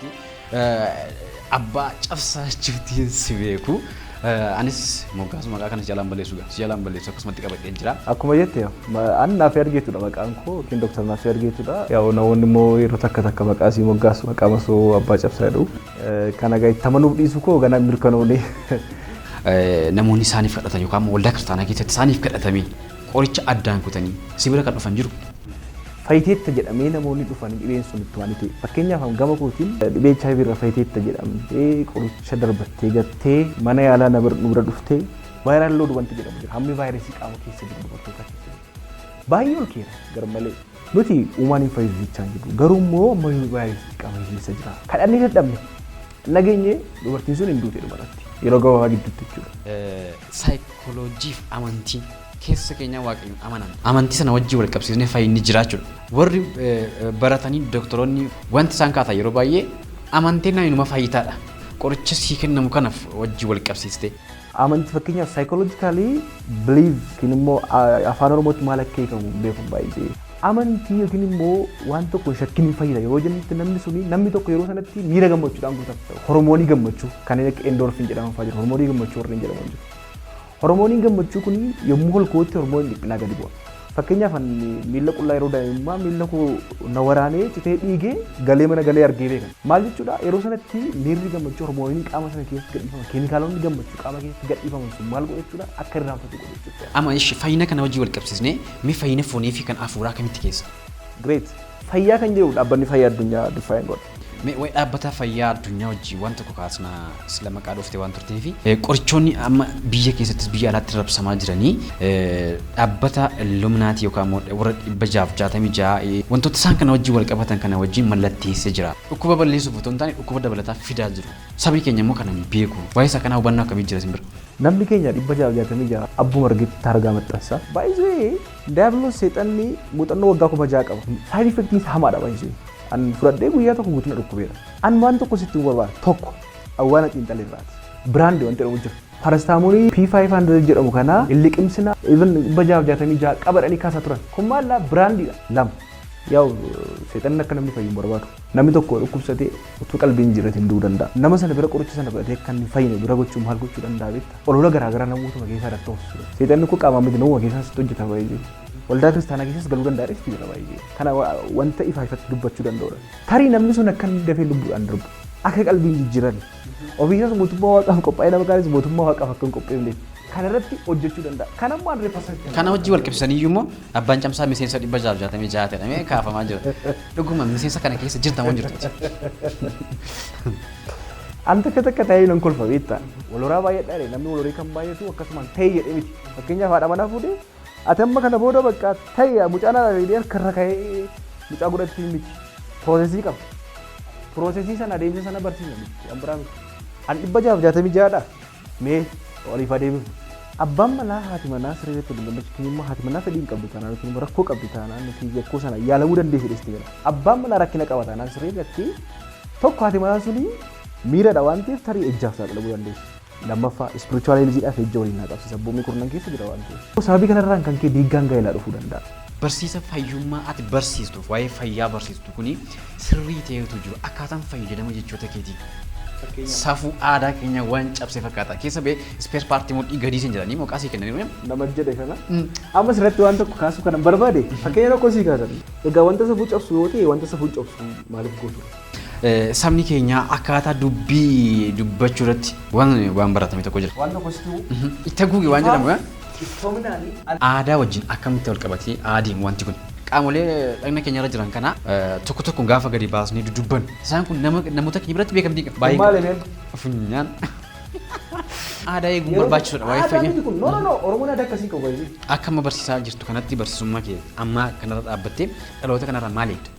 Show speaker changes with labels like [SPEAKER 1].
[SPEAKER 1] keessatti abbaa cabsaa jechuutiin si beeku. Anis moggaasuma maqaa kana si jalaan balleessu si jalaan balleessu akkasumatti qabadheen jira.
[SPEAKER 2] Akkuma jette, an Naafii Argeetudha maqaan koo, yookiin Dr. Naafii Argeetudha. Yaa'u namoonni immoo yeroo takka takka maqaa sii moggaasu, maqaa masoo abbaa cabsaa jedhu. Kana egaa itti amanuuf dhiisu koo ganaa mirkanoone.
[SPEAKER 1] Namoonni isaaniif kadhatan yookaan waldaa kiristaanaa keessatti isaaniif kadhatamee qoricha addaan kutanii si bira kan dhufan jiru.
[SPEAKER 2] Fayyiteetta jedhamee namoonni dhufanii dhibeen sun itti waan ta'e. Fakkeenyaaf, gama kootiin dhibee HIV irra fayyiteetta jedhamtee, qoricha darbattee gattee, mana yaalaa na bira nu bira dhuftee, viral load wanti jedhamu jira. Hammi vaayirasii qaama keessa jiru, dubartoota keessa jiru baay'ee ol keera garmalee. Nuti uumaan hin fayyisu jechaa hin jirru. Garuu immoo amma vaayirasii qaama keessa jira. Kadhannee dadhabne nageenye, dubartiin sun hin duute dhumarratti yeroo gabaabaa gidduutti jechuudha.
[SPEAKER 1] Saayikoloojii fi amantii keessa keenya Waaqayyoon amanan. Amantii sana wajjin wal qabsiisnee fayyinni jiraachuudha. Warri baratanii doktoroonni wanti isaan kaatan yeroo baay'ee amantiin namni fayyitaadha. Qoricha sii kennamu kanaaf wajjin wal qabsiiste.
[SPEAKER 2] Amantii, fakkeenyaaf, psychologically belief yookiin immoo afaan Oromootti maal akka hiikamu hin beeku baay'ee. Amantii yookiin immoo waan tokko shakkiin hin fayyada yeroo jennutti, namni suni, namni tokko yeroo sanatti miira gammachuudhaan guutama. Hormoonii gammachuu kanneen akka endorphin jedhaman fa'aa jiru. Hormoonii gammachuu warreen jedhaman jiru. Hormooniin gammachuu kun yommuu ol ka'utti hormooniin dhiphinaa gadi bu'a. Fakkeenyaaf, ani miilla qullaa yeroo daa'imummaa miilla koo na waraanee citee dhiigee galee mana galee argee beekan. Maal jechuudha? Yeroo sanatti miirri gammachuu, hormooniin qaama sana keessatti gadhiifaman, keemikaalonni gammachuu qaama keessatti gadhiifaman sun maal godhu jechuudha? Akka irraanfatu godhu jechuudha.
[SPEAKER 1] Amma ishi fayyina kana wajjin wal qabsiisnee mee fayyina foonii fi kan hafuuraa kamitti keessa?
[SPEAKER 2] Great. Fayyaa kan jedhu dhaabbanni fayyaa addunyaa define godha.
[SPEAKER 1] Mee waa'ee dhaabbata fayyaa addunyaa wajjin waan tokko kaasna, sila maqaa dhooftee waan turtee fi qorichoonni amma biyya keessattis biyya alaatti rabsamaa jiranii dhaabbata Illuminati yookaan immoo warra 666 wantoota isaan kana wajjin wal qabatan kana wajjin mallatteessee jira. Dhukkuba balleessuuf otoo hin taane dhukkuba dabalataa fidaa jiru. Sabni keenya immoo kana hin beeku. Waa'ee isaa kanaa hubannoo akkamii jira isin bira?
[SPEAKER 2] Namni keenya 666 abbuma argetti taargaa maxxansa. Baay'isee Diablos, seexanni, muuxannoo waggaa 6000 qaba. Side effectiin isaa hamaadha baay'isee. An fudhadhee guyyaa tokko guutuu na dhukkubeera. An waan tokko sitti hin barbaada. Tokko awwaana xiinxalirraati. Brand wanti jedhamu jira. Paracetamolii P500 jedhamu kana hin liqimsina, even 666 qabadhanii kaasaa turan. Kun maallaa brandiidha. Lama. Yaa'u seexanni akka namni fayyu hin barbaadu. Namni tokko dhukkubsatee utuu qalbiin jiratin du'uu danda'a. Nama sana bira qoricha sana fudhatee akka inni fayyine bira gochuu maal gochuu danda'a beektaa? Olola garaagaraa namootuma keessaa irratti oofsisu. Seexanni kun qaamaan miti, namuma keessaa sitti hojjeta baay'ee. Waldaa kiristaanaa keessas galuu danda'a dheesti jira baay'ee. Kana wanta ifaa ifatti dubbachuu danda'udha. Tarii namni sun akka inni dafee lubbuudhaan darbu, akka qalbiin jijjiiran, ofiisas mootummaa waaqaaf qophaa'ee nama kaanis mootummaa waaqaaf akka hin qopheefneef kana irratti hojjechuu danda'a. Kana immoo 100%.
[SPEAKER 1] Kana wajjin wal qabsiisaniyyuu immoo abbaan camsaa miseensa 666 jedhamee kaafamaa jira. Dhuguma miseensa kana keessa jirta moo jirtuti?
[SPEAKER 2] An takka takka ta'ee nan kolfa beektaa. Wal horaa baay'adhaa, namni wal horee kan baay'atu akkasumaan ta'e jedhee miti. Fakkeenyaaf, haadha manaa fuudhee, ati amma kana booda bakka ta'e mucaa naa jedhee harka irra ka'ee mucaa godhachuu miti. Processii qaba. Processii sana, adeemsa sana barsiisa miti. An biraa miti. An 666dha. Mee waliif adeemsifu. Abbaan manaa, haati manaa siree irratti waliin gammachiisu immoo haati manaa fedhii hin qabdu taanaan yookiin immoo rakkoo qabdi taanaan, nuti rakkoo sana yaalamuu dandeessi dheesti jira. Abbaan manaa rakkina qaba taanaan siree irratti tokko, haati manaa suni miiradha waan ta'eef tarii ejjaaf saaxilamuu dandeessi. Lammaffaa, spiritual healthiidhaaf ejja waliin naa qabsiisa. Abboommii kurnan keessa jira waan ta'eef. Sababii kanarraan kan ka'e diiggaan gaa'elaa dhufuu danda'a.
[SPEAKER 1] Barsiisa fayyummaa ati barsiistuuf, waa'ee fayyaa barsiistu kuni sirrii ta'etu jiru. Akkaataan fayyadama jechoota keetii safuu aadaa keenya waan cabse fakkaata. Keessa ba'ee spare partii mudhii gadii sin jedhanii maqaa sii kennanii.
[SPEAKER 2] Nama jedhe kana. Amma asirratti waan tokko kaasuu kanan barbaade, fakkeenya tokko sii kaasan. Egaa wanta safuu cabsu yoo ta'e, wanta safuu cabsu maaliif gootu?
[SPEAKER 1] Sabni keenya akkaataa dubbii dubbachuu irratti waan baratame tokko jira.
[SPEAKER 2] Waan tokko situu
[SPEAKER 1] Itti haguugi waan jedhamu.
[SPEAKER 2] Iftoominaanii
[SPEAKER 1] Aadaa wajjin akkamitti wal qabatee aadiin wanti kun? Qaamolee dhagna keenya irra jiran kana tokko tokko gaafa gadi baasnee dudubbannu, isaan kun nama namoota keenya biratti beekamtii qaba. Baay'ee
[SPEAKER 2] Maali
[SPEAKER 1] qaba.
[SPEAKER 2] meen?
[SPEAKER 1] Funyaan. Aadaa eeguun barbaachisoodha waa'ee
[SPEAKER 2] Aadaa
[SPEAKER 1] fayyaa.
[SPEAKER 2] miti kun. No, no, no, Oromoon aadaa akkasii qabu baay'ee.
[SPEAKER 1] Akka amma barsiisaa jirtu kanatti, barsiisummaa kee ammaa kanarra dhaabbattee dhaloota kanarra maal eegda?